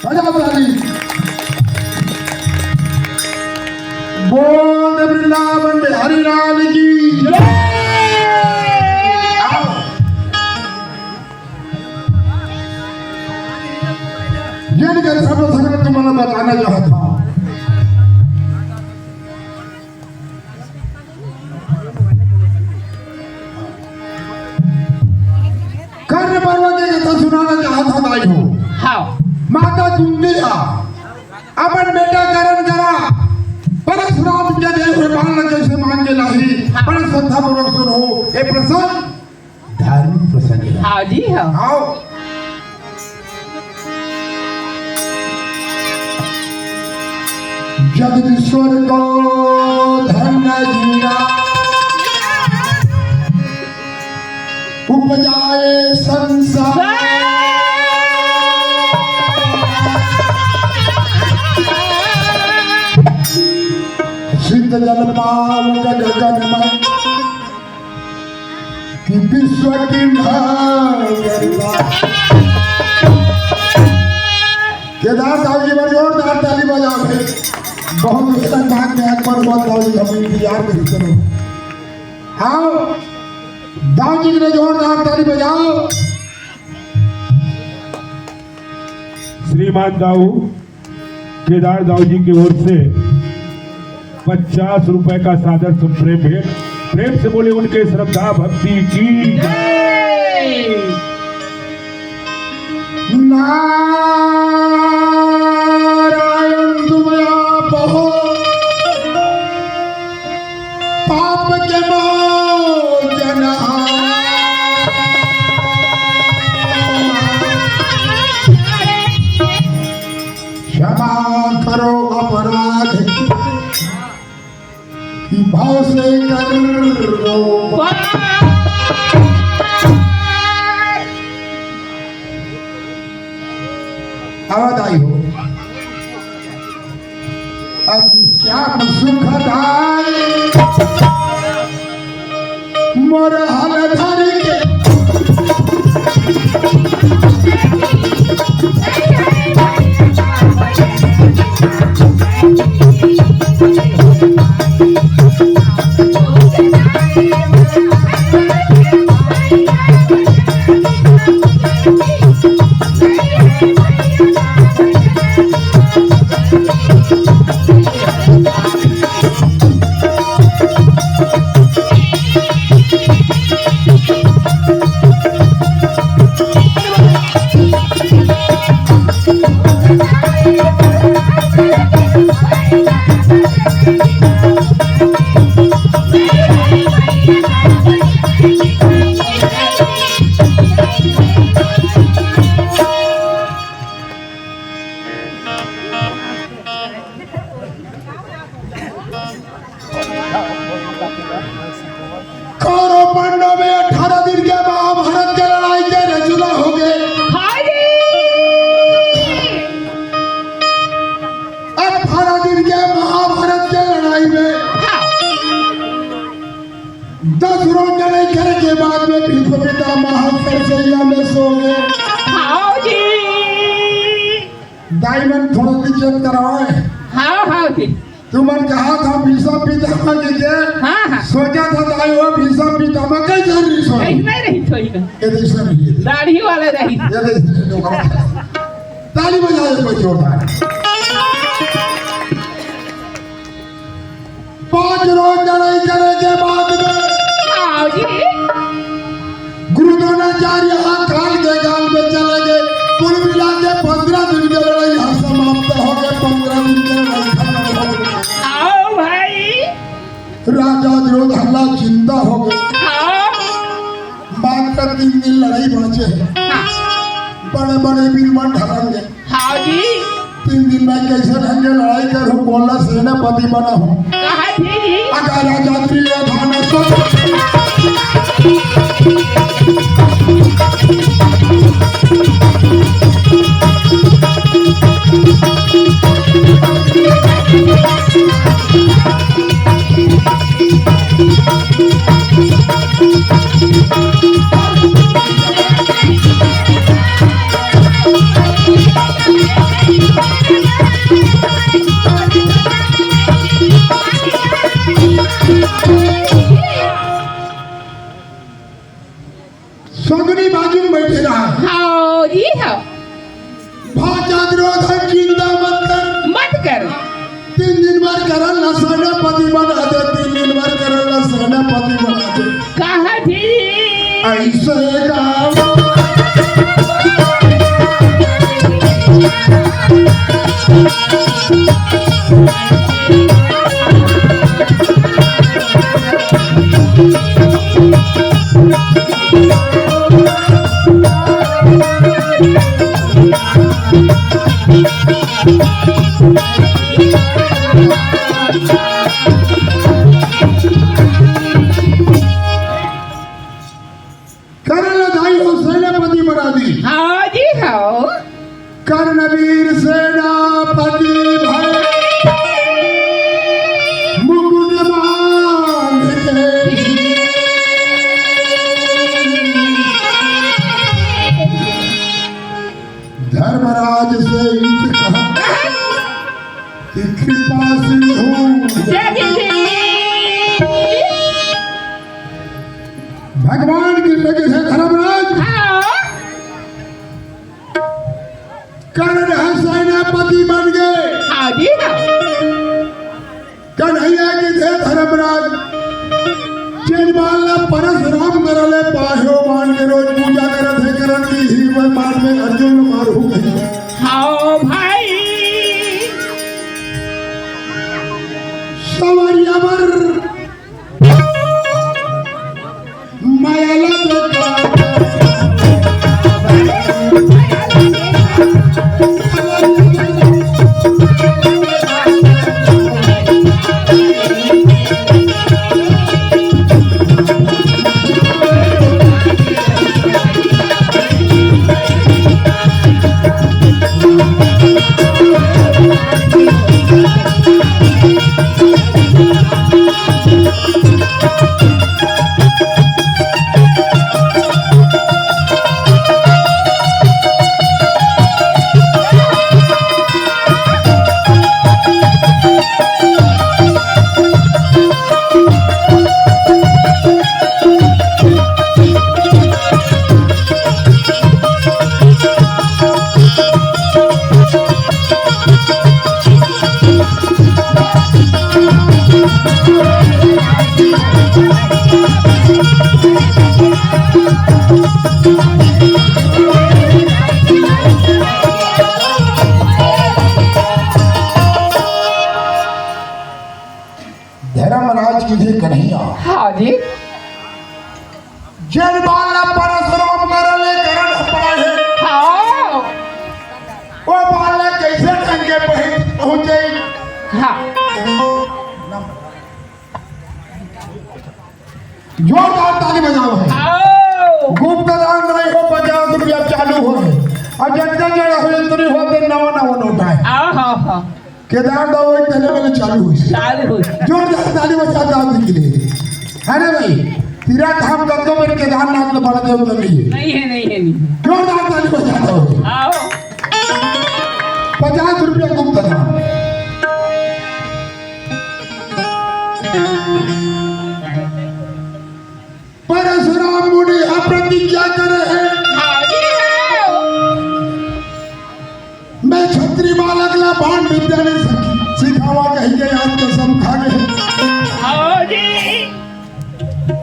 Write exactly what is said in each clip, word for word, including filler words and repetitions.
बजा ताली। बोल दे वृंदावन बिहारी लाल की। ये निकल सब संगत तुम्हारा बताना चाहता हूँ। कर्ण पर्व के कथा सुनाना चाहत हंव दाई हो। हाँ। माता कुंती ह अपन बेटा कर्ण करा परशुराम के दे हुए बाण ला कइसे मांग के लाही, बड़े श्रद्धापूर्वक सुनहू। ए प्रसंग धार्मिक प्रसंग हे। हाँ जी, हाँ। आओ। जगदीश्वर को धन जीना उपजाए संसार। सिद्ध जल पावक गगन में कि विश्व की नागरिका। केदार दाऊ जी बर जोरदार ताली बजाओ भाई। बहुत उत्तम बात है, एक बार बहुत दाऊ जी हम इंतजार करते रहो। हाँ, दाऊ जी के लिए जोरदार ताली बजाओ। श्रीमान दाऊ केदार दाऊ जी की ओर से पचास रुपए का सादर सुमन प्रेम भेंट। प्रेम से बोले उनके श्रद्धा भक्ति की जय। नारायण तुम आप हो, पाप के मोचन। क्षमा करो अपराध की, भाव से कर दो। आवाज आई हो। अति श्याम सुखदाई मोर हल धर के। कौरव पांडव में अठारह दिन के महाभारत के लड़ाई के रचना हो गए। हाय रे! अठारह दिन के महाभारत के लड़ाई में हाँ। दस रोज लड़ाई करे के बाद में भीष्म पितामह सरसैया में सो गए। हाँ जी। दाई मन थोड़ा सी चेत करावे। हाँ, हाँ जी। तुमन कहा था भीष्म पितामह जी के? हाँ, हाँ। सोचा था दाई हो भीष्म पितामह कई जरूरी सो। नहीं, नहीं, नहीं, सही नहीं। ये तो ऐसा नहीं है। दाढ़ी वाले नहीं। ये तो ऐसा नहीं होगा। ताली बजाओ एक बार जोरदार। पांच रोज लड़ाई करे के बाद में हाँ जी। गुरु द्रोणाचार्य यहाँ काल के काल में चले गए। कुल मिला के पन्द्रह दिन के लड़ाई यहाँ समाप्त हो गए। पन्द्रह दिन के लड़ाई खत्म हो गई। आओ भाई। राजा दुर्योधन ला जिंदा हो गए। हाँ। मात्र तीन दिन लड़ाई बांचे हे। हाँ। बड़े बड़े वीर मन ढलेंगे। हाँ जी। तीन दिन में कैसे ढंग के लड़ाई करूँ, बोला सेनापति बना हूँ। कहा थी जी? अगर राजा दुर्योधन सोच कर। तीन दिन बर करन ला सेनापति बना दे, तीन दिन बर करन ला सेनापति बना दे। कहा थी? ऐसे गाँव। कर्ण ला दाई हो सेनापति बना दी। हाँ जी, हाँ। कर्णवीर सेनापति भय मुकुट बांध के। धर्मराज से इत कहा कि कृपा सिंधु। जय जय जय। भगवान की लगे थे धर्मराज। हाँ। कर्ण ह सेनापति बन गए। हाँ जी, हाँ। कन्हैया के थे धर्मराज। जेन बाल ला परसराम करले पाहे ओ बान के रोज पूजा करत हे, करण की ही वह बान में अर्जुन मारू कही। हाँ भाई। सवरिया बर माया ला देखा। धर्मराज की थी कन्हैया। हाँ जी। जेन बाल ला परसराम करले करण पाए। हाँ। वो बाल ला कैसे ढंग के पहुंच, पहुंच जाई? हाँ। जोरदार ताली बजाओ है। आओ। गुप्त दान नहीं हो, पचास रुपया चालू हो है। और जब जब जड़ा हो, इतनी हो, तो नवा नवा नोट आए। हाँ, हाँ, हाँ। केदार दा वही पहले वाले चालू हुई। चालू हुई। जोरदार ताली बजा दान के लिए। अरे भाई, तीरा धाम गंगो में केदारनाथ में बड़ देव तो नहीं है। नहीं है, नहीं है, नहीं है। जोरदार ताली बजा दो। आओ। पचास रुपया गुप्त दान। परसराम मुनि ह प्रतिज्ञा करे हे। हाँ जी, हाँ। मैं छत्री बालक ला बाण विद्या नहीं सि-, सिखावा कही के आज कसम खा गए। हाँ जी।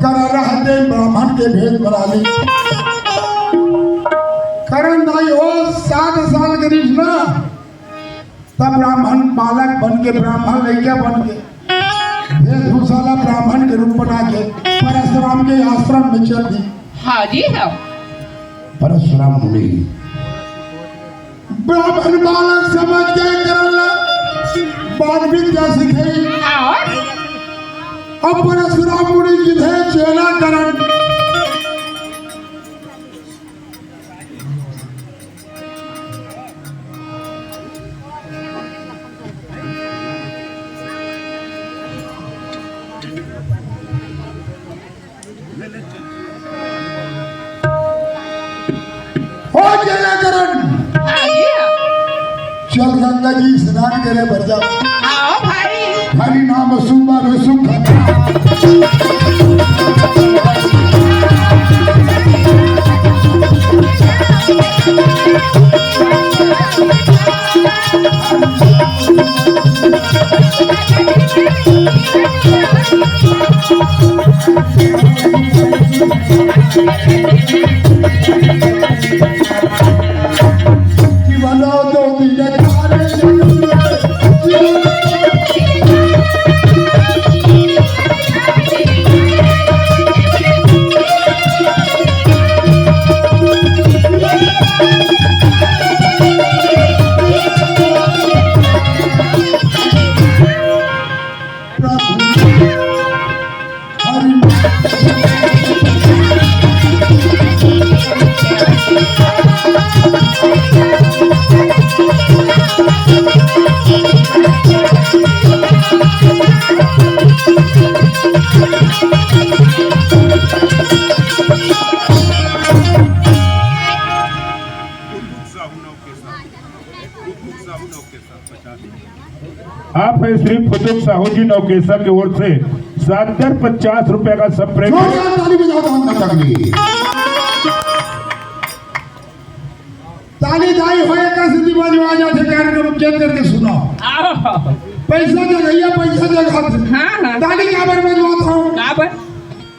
करण रहते ब्राह्मण के भेद बना ली। करण दाई हो सात साल के रिस ना तब ब्राह्मण बालक बन के, ब्राह्मण लइका बन के, वेशभूषा ला ब्राह्मण के रूप बना के परशुराम के आश्रम में चल दी। हाँ जी, हाँ। परशुराम मुनि ब्राह्मण बालक समझ के करण ला बाण विद्या सिखाई। हाँ। अब परशुराम मुनि की थे चेला करण। हो चेला करण। हाँ जी। चल गंगा जी स्नान करे बर जा। आओ भाई। हरि नाम सुमर सुख। आप है श्री फुतुक साहू जी नौकेसा की ओर से सादर पचास रुपए का सप्रेम। जोरदार ताली बजाओ, धाम का तकलीफ। ताली दाई होए का सीटी बजवा जाथे, कार्यक्रम के करके सुनाओ। आहो। पैसा जगह, पैसा जगह। हाँ, हाँ। ताली काबर बजवात हो? काबर?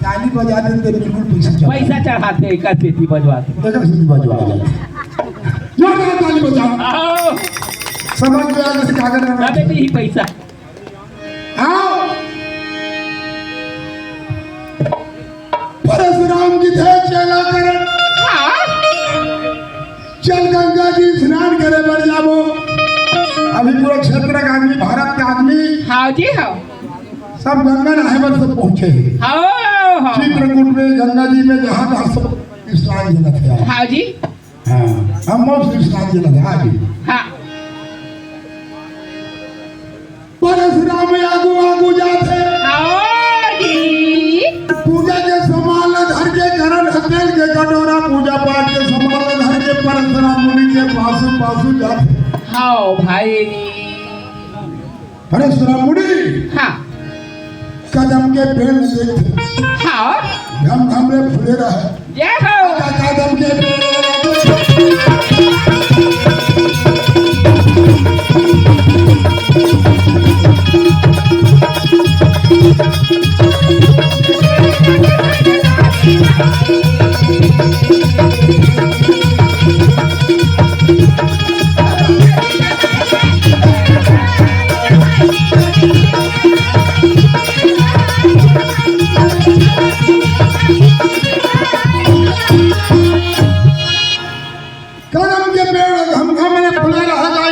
ताली बजाथे त बिल्कुल पैसा चढ़ा। पैसा चढ़ाथे, एकर सेती बजवाथे। एकर सेती बजवा जाथे। जोरदार ताली बजाओ। आओ। समझ में आ जैसे कागज में। अबे तो यही पैसा। आओ। परशुराम जी थे चेला करन। हाँ। चल गंगा जी स्नान करे बर जाबो। अभी पूरा क्षेत्र का आदमी, भारत का आदमी। हाँ जी, हाँ। सब गंगा नहाए बर सब पहुंचे हैं। हाँ, हाँ। चित्रकूट में, गंगा जी में, जहाँ जहाँ सब स्नान जलत है। हाँ जी। हाँ, हम लोग सब स्नान जलत है आज। हाँ। परशुराम आगू आगू जात है। हाँ जी। पूजा के सामान ला धर के, करन हथेल के कटोरा, पूजा पाठ के सामान ला धर के परशुराम मुनि के पासू पासू जात है। हाँ भाई। अरे सुना मुड़ी। हाँ। कदम के पेड़ देख। हाँ। घम घम रे फुले रहे। जय हो। कदम के पेड़। कदम के पेड़ घम घम में फुले रहा।